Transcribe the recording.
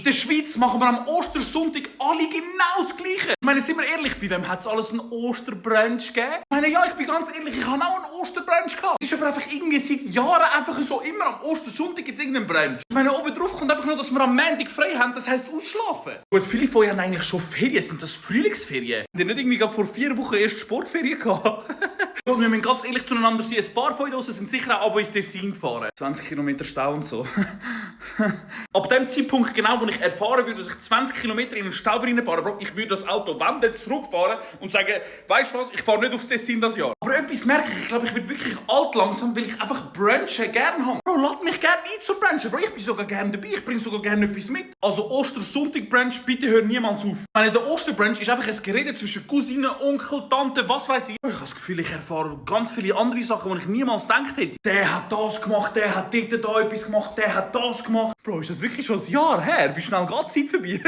In der Schweiz machen wir am Ostersonntag alle genau das Gleiche. Ich meine, sind wir ehrlich, bei wem hat es alles einen Osterbrunch gegeben? Ich meine, ja, ich bin ganz ehrlich, ich habe auch einen Osterbrunch gehabt. Es ist aber einfach irgendwie seit Jahren einfach so, immer am Ostersonntag gibt es irgendeinen Brunch. Ich meine, oben drauf kommt einfach nur, dass wir am Montag frei haben, das heisst ausschlafen. Gut, viele von euch haben eigentlich schon Ferien, sind das Frühlingsferien? Habt ihr nicht irgendwie vor 4 Wochen erst Sportferien gehabt? Und wir müssen ganz ehrlich zueinander sein, ein paar von euch sind sicher auch ins Tessin gefahren. 20 Kilometer Stau und so. Ab dem Zeitpunkt genau, wo ich erfahren würde, dass ich 20 Kilometer in den Stau reinfahre, Bro, ich würde das Auto wenden, zurückfahren und sagen, weißt du was, ich fahre nicht aufs Tessin das Jahr. Aber etwas merke ich glaube, ich werde wirklich alt langsam, weil ich einfach Brunchen gerne habe. Bro, lad mich gerne ein zu Brunchen, Bro, ich bin sogar gerne dabei, ich bringe sogar gerne etwas mit. Also Ostersonntag-Brunch, bitte hört niemand auf. Ich meine, der Osterbrunch ist einfach ein Gerede zwischen Cousinen, Onkel, Tante, was weiß ich. Ich habe das Gefühl, ich erfahre ganz viele andere Sachen, die ich niemals gedacht hätte. Der hat das gemacht, der hat dort da etwas gemacht, der hat das gemacht. Bro, ist das wirklich schon ein Jahr her? Wie schnell geht die Zeit vorbei?